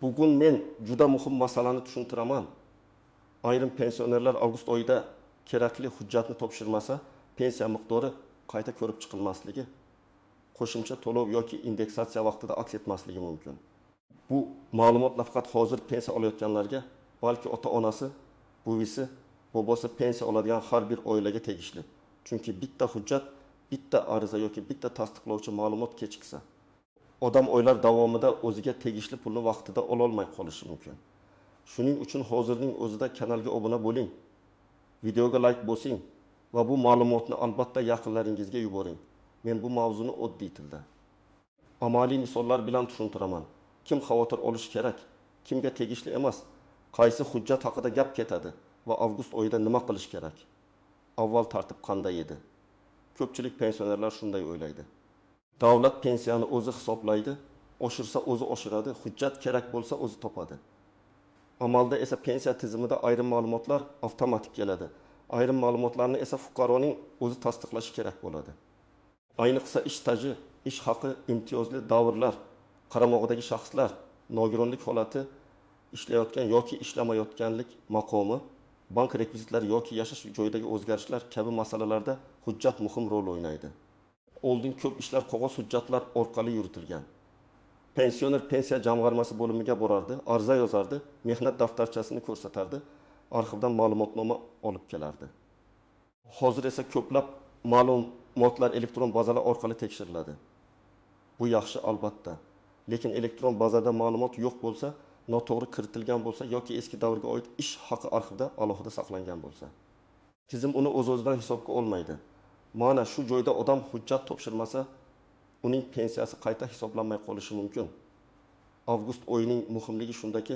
Bugun men juda muhim masalani tushuntiraman. Ayrim pensionerlar avgust oyida kerakli hujjatni topshirmasa, pensiya miqdori qayta ko'rib chiqilmasligi, qo'shimcha to'lov yoki indeksatsiya vaqtida aks etmasligi mumkin. Bu ma'lumot nafaqat hozir pensiya olayotganlarga, balki ota-onasi, buvisi, bobosi pensiya oladigan har bir oilaga tegishli. Chunki bitta hujjat, bitta ariza yoki bitta tasdiqlovchi ma'lumot kechiksa, odam oylar davomida o'ziga tegishli pulni vaqtida ololmay qolishi mumkin. Shuning uchun hozirning o'zida kanalga obuna bo'ling, videoga like bosing va bu ma'lumotni albatta yaqinlaringizga yuboring. Men bu mavzuni oddiy tilda, amaliy misollar bilan tushuntiraman. Kim xavotir olishi kerak, kimga tegishli emas, qaysi hujjat haqida gap ketadi va avgust oyida nima qilish kerak? Avval tartib qanday edi? Ko'pchilik pensionerlar shunday o'ylaydi. Davlat pensiyani o'zi hisoblaydi, oshirsa o'zi oshiradi, hujjat kerak bo'lsa o'zi topadi. Amalda esa pensiya tizimida ayrim ma'lumotlar avtomatik keladi. Ayrim ma'lumotlarni esa fuqaroning o'zi tasdiqlashi kerak bo'ladi. Ayniqsa ish staji, ish haqi, imtiyozli davrlar, qaramog'idagi shaxslar, nogironlik holati, ishlayotgan yoki ishlamayotganlik maqomi, bank rekvizitlari yoki yashash joyidagi o'zgarishlar kabi masalalarda hujjat muhim rol o'ynaydi. Oldin ko'p ishlar qog'oz hujjatlar orqali yuritilgan. Pensioner pensiya jamg'armasi bo'limiga borardi, ariza yozardi, mehnat daftarchasini ko'rsatardi, arxivdan ma'lumotnoma olib kelardi. Hozir esa ko'plab ma'lumotlar elektron bazalar orqali tekshiriladi. Bu yaxshi albatta. Lekin elektron bazada ma'lumot yo'q bo'lsa, noto'g'ri kiritilgan bo'lsa yoki eski davrga oid ish haqi arxivda alohida saqlangan bo'lsa, tizim uni o'z-o'zidan hisobga olmaydi. Mana shu joyda odam hujjat topshirmasa, uning pensiyasi qayta hisoblanmay qolishi mumkin. Avgust oyining muhimligi shundaki,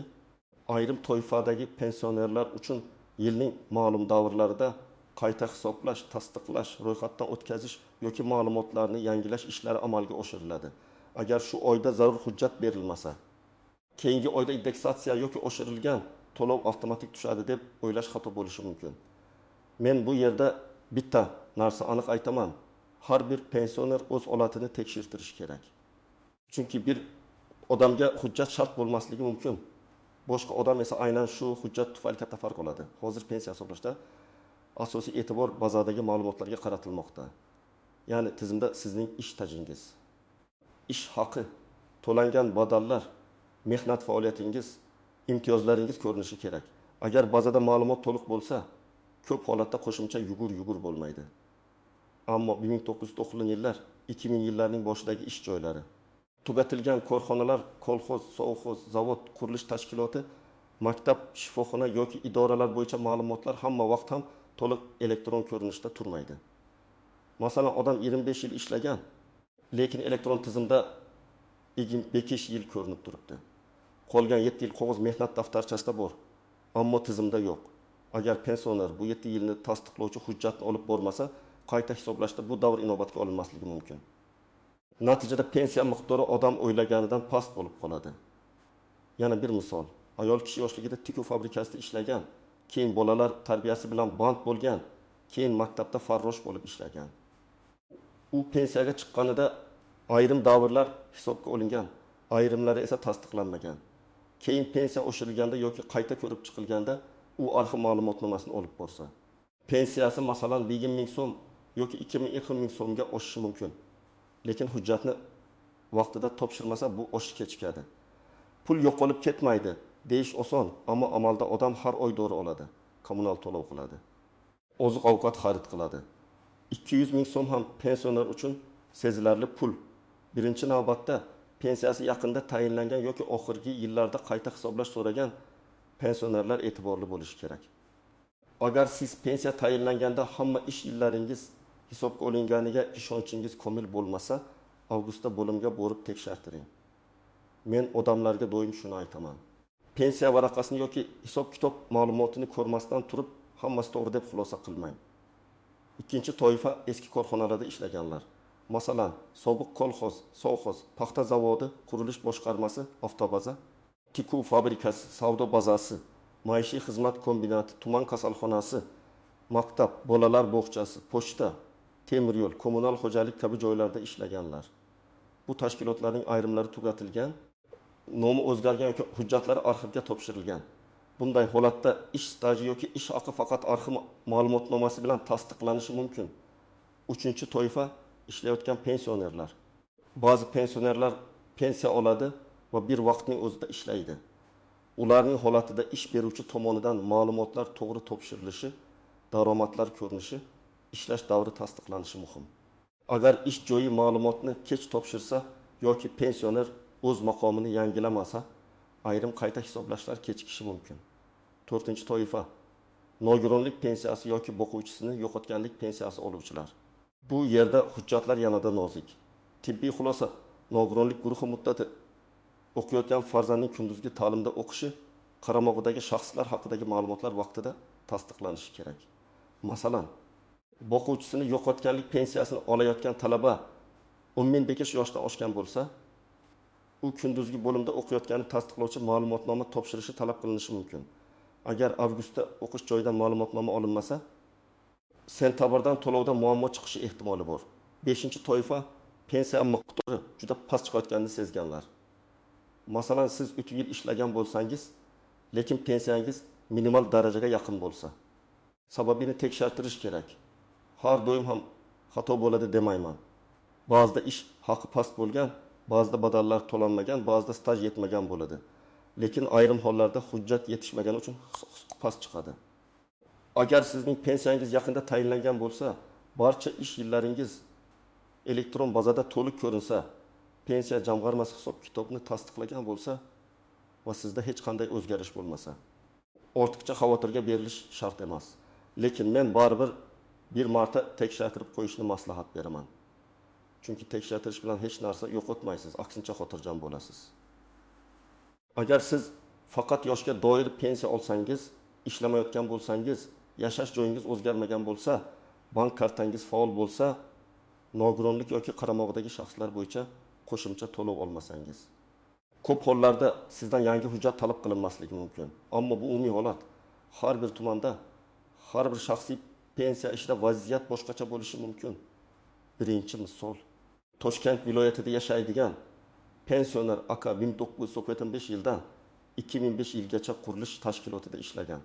ayrim toifadagi pensionerlar uchun yilning ma'lum davrlarida qayta hisoblash, tasdiqlash, ro'yxatdan o'tkazish yoki ma'lumotlarni yangilash ishlari amalga oshiriladi. Agar shu oyda zarur hujjat berilmasa, keyingi oyda indeksatsiya yoki oshirilgan to'lov avtomatik tushadi deb o'ylash xato bo'lishi mumkin. Men bu yerda bitta narsa aniq aytaman. Har bir pensioner o'z holatini tekshirtirishi kerak. Chunki bir odamga hujjat shart bo'lmasligi mumkin. Boshqa odam esa aynan shu hujjat tufayli katta farq oladi. Hozir pensiya hisoblashda asosiy e'tibor bazadagi ma'lumotlarga qaratilmoqda. Ya'ni tizimda sizning ish stajingiz, ish haqi, to'langan badallar, mehnat faoliyatingiz, imtiyozlaringiz ko'rinishi kerak. Agar bazada ma'lumot to'liq bo'lsa, ko'p holatda qo'shimcha yugur-yugur bo'lmaydi. Ammo 1990-yillar, 2000-yillarning boshidagi ish joylari, tugatilgan korxonalar, kolxoz, sovxoz, zavod, qurilish tashkiloti, maktab, shifoxona yoki idoralar bo'yicha ma'lumotlar hamma vaqt ham to'liq elektron ko'rinishda turmaydi. Masalan, odam 25 yil ishlagan, lekin elektron tizimda 25 yil ko'rinib turibdi. Qolgan 7 yil qog'oz mehnat daftarchasida bor, ammo tizimda yo'q. Agar pensioner bu 7 yilni tasdiqlovchi hujjatni olib bormasa, qayta hisoblashda bu davr inobatga olinmasligi mumkin. Natijada pensiya miqdori odam o'ylaganidan past bo'lib qoladi. Yana bir misol. Ayol kishi yoshligida tikuv fabrikasida ishlagan, keyin bolalar tarbiyasi bilan band bo'lgan, keyin maktabda farrosh bo'lib ishlagan. U pensiyaga chiqqanida ayrim davrlar hisobga olingan, ayrimlari esa tasdiqlanmagan. Keyin pensiya oshirilganda yoki qayta ko'rib chiqilganda u arxiv ma'lumotnomasini olib borsa, pensiyasi masalan 20 ming so'm yoki 2 ming so'mga oshishi mumkin. Lekin hujjatni vaqtida topshirmasa, bu oshish kechikadi. Pul yo'qolib ketmaydi deyish oson, ammo amalda odam har oy dori oladi, kommunal to'lov qiladi, oziq-ovqat xarid qiladi. 200 ming so'm ham pensioner uchun sezilarli pul. Birinchi navbatda pensiyasi yaqinda tayinlangan yoki oxirgi yillarda qayta hisoblash so'ragan pensionerlar e'tiborli bo'lishi kerak. Agar siz pensiya tayinlanganda hamma ish yillaringiz hisobga olinganiga ishonchingiz komil bo'lmasa, avgustda bo'limga borib tekshirtiring. Men odamlarga doim shuni aytaman. Pensiya varaqasini yoki hisob-kitob ma'lumotini ko'rmasdan turib hammasi to'g'ri deb xulosa qilmang. Ikkinchi toifa eski korxonalarda ishlaganlar. Masalan, sobiq kolxoz, sovxoz, paxta zavodi, qurilish boshqarmasi, avtobaza, tikuv fabrikasi, savdo bazasi, maishiy xizmat kombinati, tuman kasalxonasi, maktab, bolalar bog'chasi, pochta, temir yo'l, kommunal xo'jalik kabi joylarda ishlaganlar. Bu tashkilotlarning ayrimlari tugatilgan, Nomi o'zgargan yoki hujjatlari arxivga topshirilgan. Bunday holatda ish staji yoki ish haqi faqat arxiv ma'lumotnomasi bilan tasdiqlanishi mumkin. Uchinchi toifa ishlayotgan pensionerlar. Ba'zi pensionerlar pensiya oladi va bir vaqtning o'zida ishlaydi. Ularning holatida ish beruvchi tomonidan ma'lumotlar to'g'ri topshirilishi, daromadlar ko'rinishi, ishlash davri tasdiqlanishi muhim. Agar ish joyi ma'lumotni kech topshirsa yoki pensioner o'z maqomini yangilamasa, ayrim qayta hisoblashlar kechikishi mumkin. To'rtinchi toifa nogironlik pensiyasi yoki boquvchisini yo'qotganlik pensiyasi oluvchilar. Bu yerda hujjatlar yanada nozik. Tibbiy xulosa, nogironlik guruhi muddati, o'qiyotgan farzandning kunduzgi ta'limda o'qishi, qaramog'idagi shaxslar haqidagi ma'lumotlar vaqtida tasdiqlanishi kerak. Masalan, boquvchisini yo'qotganlik pensiyasini olayotgan talaba 15 yoshdan oshgan bo'lsa, u kunduzgi bo'limda o'qiyotganini tasdiqlovchi ma'lumotnoma topshirishi talab qilinishi mumkin. Agar avgustda o'qish joyidan ma'lumotnoma olinmasa, sentabrdan to'lovda muammo chiqishi ehtimoli bor. 5-toifa pensiya miqdori juda past chiqayotganini sezganlar. Masalan, siz 3 yil ishlagan bo'lsangiz, lekin pensiyangiz minimal darajaga yaqin bo'lsa, sababini tekshirtirish kerak. Har doim ham xato bo'ladi demayman. Ba'zida ish haqi past bo'lgan, ba'zida badallar to'lanmagan, ba'zida staj yetmagan bo'ladi. Lekin ayrim hollarda hujjat yetishmagani uchun past chiqadi. Agar sizning pensiyangiz yaqinda tayinlangan bo'lsa, barcha ish yillaringiz elektron bazada to'liq ko'rinsa, pensiya jamg'armasi hisob-kitobni tasdiqlagan bo'lsa va sizda hech qanday o'zgarish bo'lmasa, ortiqcha xavotirga berilish shart emas. Lekin men baribir bir marta tekshirtirib qo'yishni maslahat beraman. Chunki tekshirtirish bilan hech narsa yo'qotmaysiz, aksincha xotirjam bo'lasiz. Agar siz faqat yoshga doir pensiya olsangiz, ishlamayotgan bo'lsangiz, yashash joyingiz o'zgarmagan bo'lsa, bank kartangiz faol bo'lsa, nogironlik yoki qaramog'idagi shaxslar bo'yicha qo'shimcha to'lov olmasangiz, ko'p hollarda sizdan yangi hujjat talab qilinmasligi mumkin. Ammo bu umumiy holat. Har bir tumanda, har bir shaxsiy pensiya ishida vaziyat boshqacha bo'lishi mumkin. Birinchi misol, Toshkent viloyatida yashaydigan pensioner aka 1995 yildan 2005 yilgacha qurilish tashkilotida ishlagan.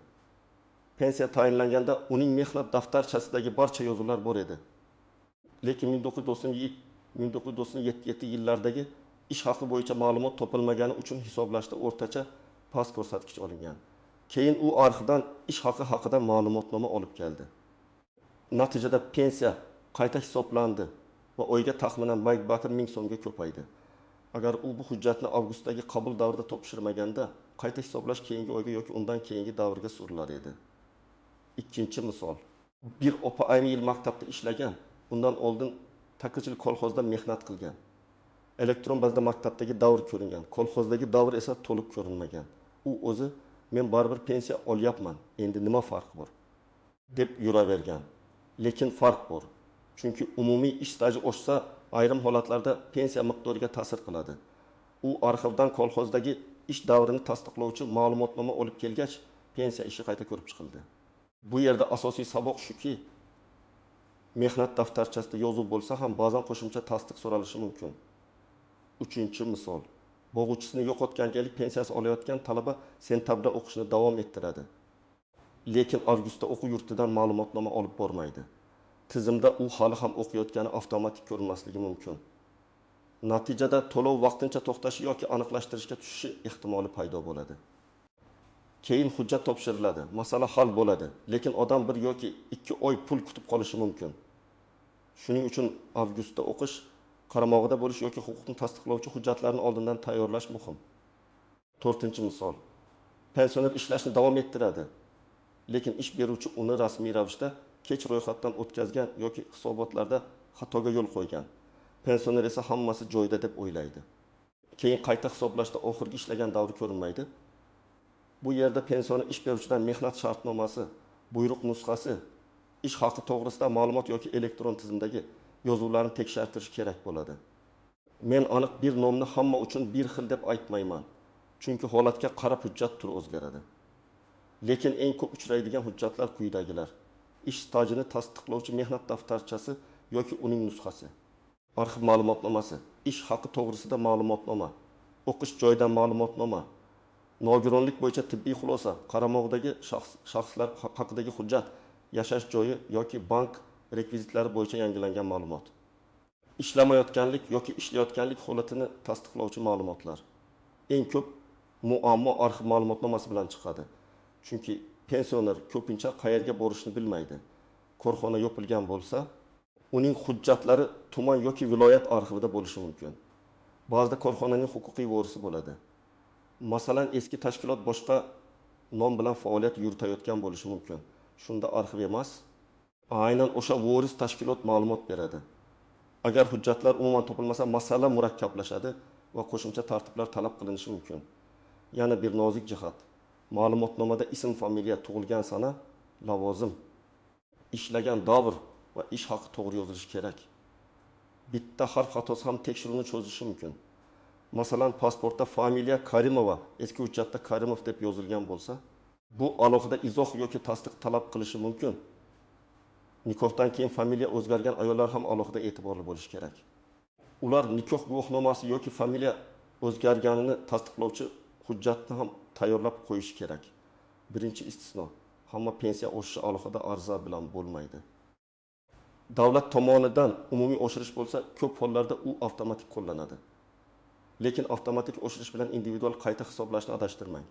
Pensiya tayinlanganda uning mehnat daftarchasidagi barcha yozuvlar bor edi. Lekin 1997 yillardagi ish haqi bo'yicha ma'lumot topilmagani uchun hisoblashda o'rtacha past ko'rsatkich olingan. Keyin u arxivdan ish haqi haqida ma'lumotnoma olib keldi. Natijada pensiya qayta hisoblandi va oyga taxminan 1000 so'mga ko'paydi. Agar u bu hujjatni avgustdagi qabul davrida topshirmaganda, qayta hisoblash keyingi oyga yoki undan keyingi davrga surilar edi. Ikkinchi misol. Bir opa ayni yil maktabda ishlagan, undan oldin Taqichil kolxozda mehnat qilgan. Elektron bazada maktabdagi davr ko'ringan, kolxozdagi davr esa to'liq ko'rinmagan. U o'zi men baribir pensiya olyapman, endi nima farq bor deb yuravergan. Lekin farq bor. Chunki umumiy ish staji oshsa, ayrim holatlarda pensiya miqdoriga ta'sir qiladi. U arxivdan kolxozdagi ish davrini tasdiqlovchi ma'lumotnoma olib kelgach, pensiya ishi qayta ko'rib chiqildi. Bu yerda asosiy saboq shuki, mehnat daftarchasida yozuv bo'lsa ham ba'zan qo'shimcha tasdiq so'ralishi mumkin. Uchinchi misol. Bo'g'uvchisini yo'qotganlik pensiyasi olayotgan talaba sentabrda o'qishni davom ettiradi. Lekin avgustda o'quv yurtidan ma'lumotnoma olib bormaydi. Tizimda u hali ham o'qiyotgani avtomatik ko'rinmasligi mumkin. Natijada to'lov vaqtincha to'xtashi yoki aniqlashtirishga tushishi ehtimoli paydo bo'ladi. Keyin hujjat topshiriladi, masala hal bo'ladi, lekin odam bir yoki 2 oy pul kutib qolishi mumkin. Shuning uchun avgustda o'qish, qaramog'ida bo'lish yoki huquqni tasdiqlovchi hujjatlarni oldindan tayyorlash muhim. To'rtinchi misol. Pensioner ishlashni davom ettiradi, lekin ish beruvchi uni rasmiy ravishda kech ro'yxatdan o'tkazgan yoki hisobotlarda xatoga yo'l qo'ygan. Pensioner esa hammasi joyida deb o'ylaydi. Keyin qayta hisoblashda oxirgi ishlagan davri ko'rinmaydi. Bu yerda pensioner ish beruvchidan mehnat shartnomasi, buyruq nusxasi, ish haqi to'g'risida ma'lumot yoki elektron tizimdagi yozuvlarni tekshirtirish kerak bo'ladi. Men aniq bir nomni hamma uchun bir xil deb aytmayman, chunki holatga qarab hujjat turi o'zgaradi. Lekin eng ko'p uchraydigan hujjatlar quyidagilar: ish stajini tasdiqlovchi mehnat daftarchasi yoki uning nusxasi, arxiv ma'lumotnomasi, ish haqi to'g'risida ma'lumotnoma, O'qish joyidan ma'lumotnoma, nogironlik bo'yicha tibbiy xulosa, qaramog'idagi shaxslar haqidagi hujjat, yashash joyi yoki bank rekvizitlari bo'yicha yangilangan ma'lumot. Ishlamayotganlik yoki ishlayotganlik holatini tasdiqlovchi ma'lumotlar. Eng ko'p muammo arxiv ma'lumotnomasi bilan chiqadi. Chunki pensioner ko'pincha qayerga borishni bilmaydi. Korxona yopilgan bo'lsa, uning hujjatlari tuman yoki viloyat arxivida bo'lishi mumkin. Ba'zida korxonaning huquqiy vorisi bo'ladi. Masalan, eski tashkilot boshqa nom bilan faoliyat yuritayotgan bo'lishi mumkin. Shunda arxiv emas, aynan o'sha voris tashkilot ma'lumot beradi. Agar hujjatlar umuman topilmasa, masala murakkablashadi va qo'shimcha tartiblar talab qilinishi mumkin. Yana bir nozik jihat. Ma'lumotnomada ism, familiya, tug'ilgan sana, lavozim, ishlagan davr va ish haqi to'g'ri yozilishi kerak. Bitta harf xatosi ham tekshiruvni cho'zishi mumkin. Masalan, pasportda familiya Karimova, eski hujjatda Karimov deb yozilgan bo'lsa, bu alohida izoh yoki tasdiq talab qilishi mumkin. Nikohdan keyin familiya o'zgargan ayollar ham alohida e'tiborli bo'lishi kerak. Ular nikoh guvohnomasi yoki familiya o'zgarganini tasdiqlovchi hujjatni ham tayyorlab qo'yishi kerak. Birinchi istisno, hamma pensiya oshishi alohida arza bilan bo'lmaydi. Davlat tomonidan umumiy oshirish bo'lsa, ko'p hollarda u avtomatik qo'llanadi. Lekin avtomatik oshirish bilan individual qayta hisoblashni adashtirmang.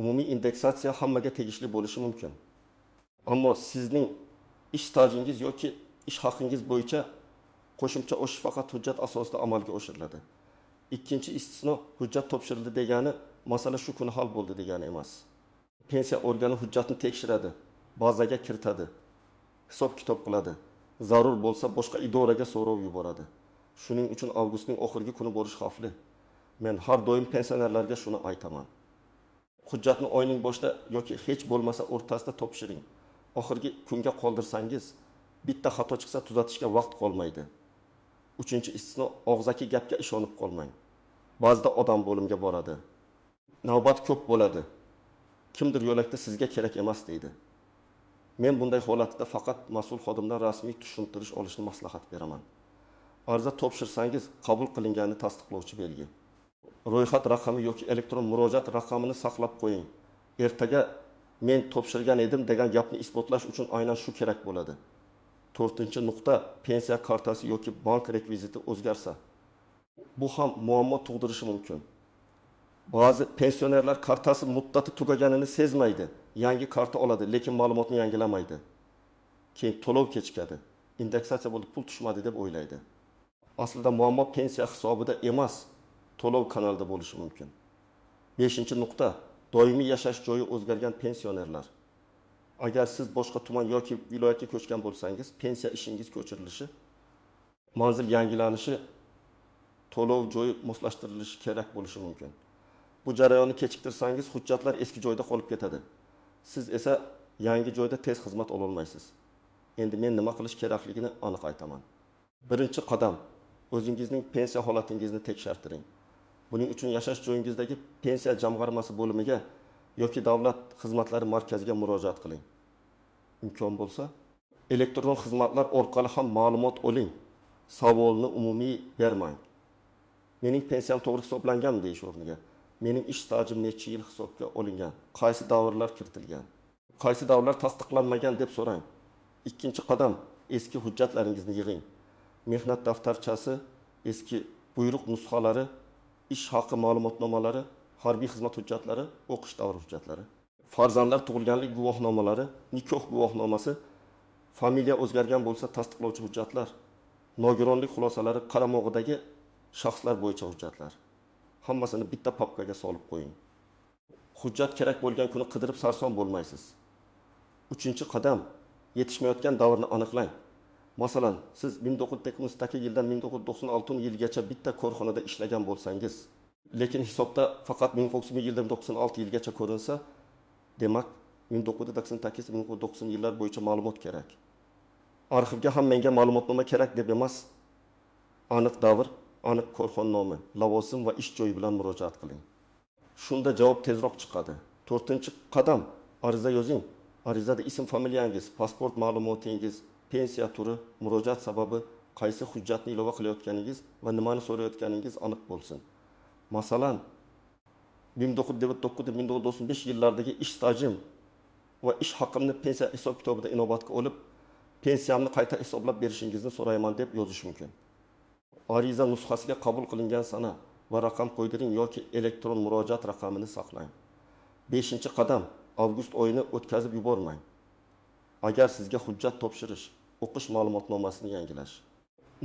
Umumiy indeksatsiya hammaga tegishli bo'lishi mumkin. Ammo sizning ish stajingiz yoki ish haqingiz bo'yicha qo'shimcha oshish faqat hujjat asosida amalga oshiriladi. Ikkinchi istisno, hujjat topshirildi degani masala shu kuni hal bo'ldi degani emas. Pensiya organi hujjatni tekshiradi, bazaga kiritadi, hisob-kitob qiladi. Zarur bo'lsa boshqa idoraga so'rov yuboradi. Shuning uchun avgustning oxirgi kuni bo'lish xavfli. Men har doim pensionerlarga shuni aytaman. Hujjatni oyning boshida yoki hech bo'lmasa o'rtasida topshiring. Oxirgi kunga qoldirsangiz, bitta xato chiqsa tuzatishga vaqt qolmaydi. Uchinchi istisno, og'zaki gapga ishonib qolmang. Ba'zida odam bo'limga boradi. Navbat ko'p bo'ladi. Kimdir yo'lakda sizga kerak emas deydi. Men bunday holatda faqat mas'ul xodimdan rasmiy tushuntirish olishni maslahat beraman. Arza topshirsangiz, qabul qilinganini tasdiqlovchi belgi. Ro'yxat raqami yoki elektron murojaat raqamini saqlab qo'ying. Ertaga men topshirgan edim degan gapni isbotlash uchun aynan shu kerak bo'ladi. To'rtinchi nuqta, pensiya kartasi yoki bank rekviziti o'zgarsa, bu ham muammo tug'dirishi mumkin. Ba'zi pensionerlar kartasi muddati tugaganini sezmaydi. Yangi karta oladi, lekin ma'lumotni yangilamaydi. Keyin to'lov kechikadi. Indeksatsiya bo'lib pul tushmadi deb o'ylaydi. Aslida muammo pensiya hisobida emas, to'lov kanalida bo'lishi mumkin. Beshinchi nuqta, doimiy yashash joyi o'zgargan pensionerlar. Agar siz boshqa tuman yoki viloyatga ko'chgan bo'lsangiz, pensiya ishingiz ko'chirilishi, manzil yangilanishi, to'lov joyi moslashtirilishi kerak bo'lishi mumkin. Bu jarayonni kechiktirsangiz, hujjatlar eski joyda qolib ketadi. Siz esa yangi joyda tez xizmat ola olmaysiz. Endi men nima qilish kerakligini aniq aytaman. Birinchi qadam, o'zingizning pensiya holatingizni tekshirtiring. Buning uchun yashash joyingizdagi pensiya jamg'armasi bo'limiga yoki davlat xizmatlari markaziga murojaat qiling. Imkon bo'lsa, elektron xizmatlar orqali ham ma'lumot oling. Savolni umumiy bermang. Mening pensiyam to'g'ri hisoblanganmi deyish o'rniga, mening ish stajim necha yil hisobga olingan, qaysi davrlar kiritilgan, qaysi davrlar tasdiqlanmagan deb so'rang. Ikkinchi qadam, eski hujjatlaringizni yig'ing. Mehnat daftarchasi, eski buyruq nusxalari, ish haqi ma'lumotnomalari, harbiy xizmat hujjatlari, o'qish davri hujjatlari, farzandlar tug'ilganlik guvohnomalari, nikoh guvohnomasi, familiya o'zgargan bo'lsa tasdiqlovchi hujjatlar, nogironlik xulosalari, qaramog'idagi shaxslar bo'yicha hujjatlar. Hammasini bitta papkaga solib qo'ying. Hujjat kerak bo'lgan kuni qidirib sarson bo'lmaysiz. Uchinchi qadam, yetishmayotgan davrni aniqlang. Masalan, siz 1998 yildan 1996 yilgacha bitta korxonada ishlagan bo'lsangiz, lekin hisobda faqat 1900 yildan 96 yilgacha ko'rinsa, demak 1998-1990 yillar bo'yicha ma'lumot kerak. Arxivga ham menga ma'lumotnoma kerak deb emas, aniq davr, aniq korxona nomi, lavozim va ish joyi bilan murojaat qiling. Shunda javob tezroq chiqadi. To'rtinchi qadam, ariza yozing. Arizada ism, familiyangiz, pasport ma'lumotingiz, pensiya turi, murojaat sababi, qaysi hujjatni ilova qilayotganingiz va nimani so'rayotganingiz aniq bo'lsin. Masalan, 1999-1995 yillardagi ish stajim va ish haqimni pensiya hisob kitobida inobatga olib, pensiyamni qayta hisoblab berishingizni so'rayman deb yozish mumkin. Ariza nusxasiga qabul qilingan sana va raqam qo'ydiring yoki elektron murojaat raqamini saqlang. 5-qadam. Avgust oyini o'tkazib yubormang. Agar sizga hujjat topshirish, o'qish ma'lumotnomasini yangilash,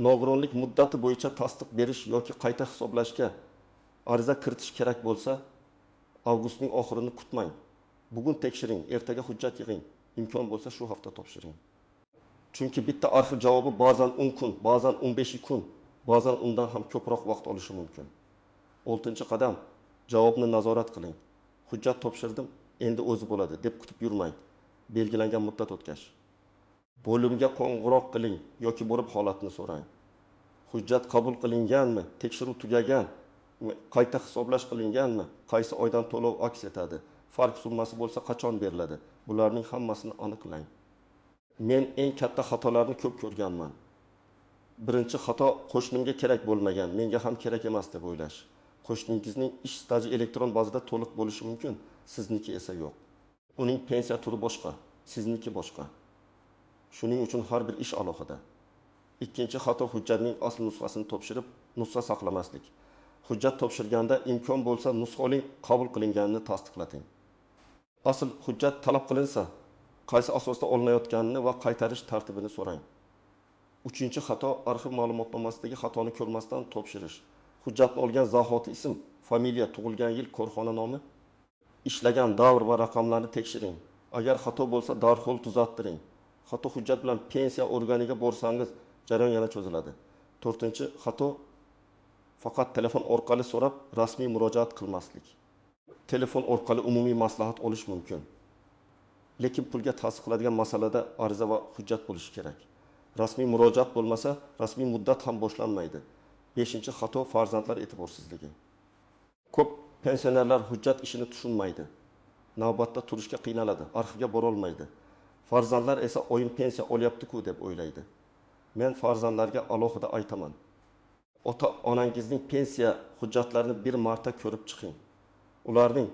nogironlik muddati bo'yicha tasdiq berish yoki qayta hisoblashga ariza kiritish kerak bo'lsa, avgustning oxirini kutmang. Bugun tekshiring, ertaga hujjat yig'ing, imkon bo'lsa shu hafta topshiring. Chunki bitta arxiv javobi ba'zan 10 kun, ba'zan 15 kun, ba'zan undan ham ko'proq vaqt olishi mumkin. 6-qadam. Javobni nazorat qiling. Hujjat topshirdim, endi o'zi bo'ladi deb kutib yurmang. Belgilangan muddat o'tgach, bo'limga qo'ng'iroq qiling yoki borib holatni so'rang. Hujjat qabul qilinganmi, tekshiruv tugagan, qayta hisoblash qilinganmi, qaysi oydan to'lov aks etadi, farq summasi bo'lsa qachon beriladi? Bularning hammasini aniqlang. Men eng katta xatolarni ko'p ko'rganman. Birinchi xato, qo'shnimga kerak bo'lmagan, menga ham kerak emas deb o'ylash. Qo'shningizning ish staji elektron bazada to'liq bo'lishi mumkin, sizniki esa yo'q. Uning pensiya turi boshqa, sizniki boshqa. Shuning uchun har bir ish alohida. Ikkinchi xato, hujjatning asl nusxasini topshirib, nusxa saqlamaslik. Hujjat topshirganda imkon bo'lsa nusxa oling, qabul qilinganini tasdiqlating. Asl hujjat talab qilinsa, qaysi asosda olinayotganini va qaytarish tartibini so'rang. Uchinchi xato, arxiv ma'lumotnomasidagi xatoni ko'rmasdan topshirish. Hujjatni olgan zahoti ism, familiya, tug'ilgan yil, korxona nomi, ishlagan davr va raqamlarni tekshiring. Agar xato bo'lsa, darhol tuzattiring. Xato hujjat bilan pensiya organiga borsangiz, jarayon yana cho'ziladi. To'rtinchi xato, faqat telefon orqali so'rab rasmiy murojaat qilmaslik. Telefon orqali umumiy maslahat olish mumkin. Lekin pulga ta'sir qiladigan masalada ariza va hujjat bo'lishi kerak. Rasmiy murojaat bo'lmasa, rasmiy muddat ham boshlanmaydi. 5-xato, farzandlar e'tiborsizligi. Ko'p pensionerlar hujjat ishini tushunmaydi. Navbatda turishga qiynaladi, arxivga bora olmaydi. Farzandlar esa oyim pensiya olyapti-ku deb o'ylaydi. Men farzandlarga alohida aytaman. Ota-onangizning pensiya hujjatlarini bir marta ko'rib chiqing. Ularning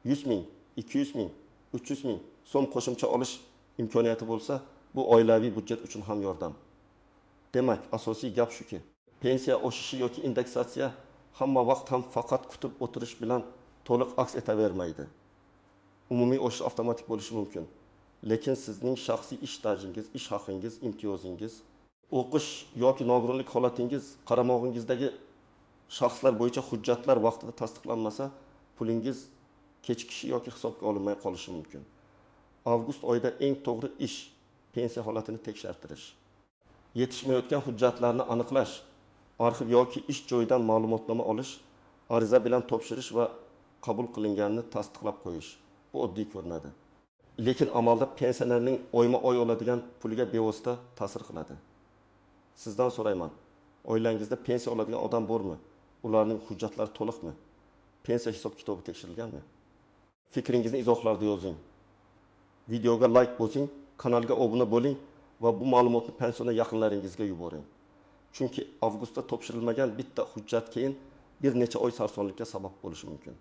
100 ming, 200 ming, 300 ming so'm qo'shimcha olish imkoniyati bo'lsa, bu oilaviy byudjet uchun ham yordam. Demak, asosiy gap shuki, pensiya oshishi yoki indeksatsiya hamma vaqt ham faqat kutib o'tirish bilan to'liq aks etavermaydi. Umumiy oshish avtomatik bo'lishi mumkin. Lekin sizning shaxsiy ish stajingiz, ish haqingiz, imtiyozingiz, o'qish yoki nogironlik holatingiz, qaramog'ingizdagi shaxslar bo'yicha hujjatlar vaqtida tasdiqlanmasa, pulingiz kechikishi yoki hisobga olinmay qolishi mumkin. Avgust oyida eng to'g'ri ish pensiya holatini tekshirtirish. Yetishmayotgan hujjatlarni aniqlash, arxiv yoki ish joyidan ma'lumotnoma olish, ariza bilan topshirish va qabul qilinganini tasdiqlab qo'yish. Bu oddiy ko'rinadi. Lekin amalda pensionerning oyma-oy oladigan puliga bevosita ta'sir qiladi. Sizdan so'rayman, oilangizda pensiya oladigan odam bormi? Ularning hujjatlari to'liqmi? Pensiya hisob kitobi tekshirilganmi? Fikringizni izohlarda yozing. Videoga like bosing, kanalga obuna bo'ling va bu ma'lumotni pensioner yaqinlaringizga yuboring. Chunki avgustda topshirilmagan bitta hujjat keyin bir necha oy sarsonlikka sabab bo'lishi mumkin.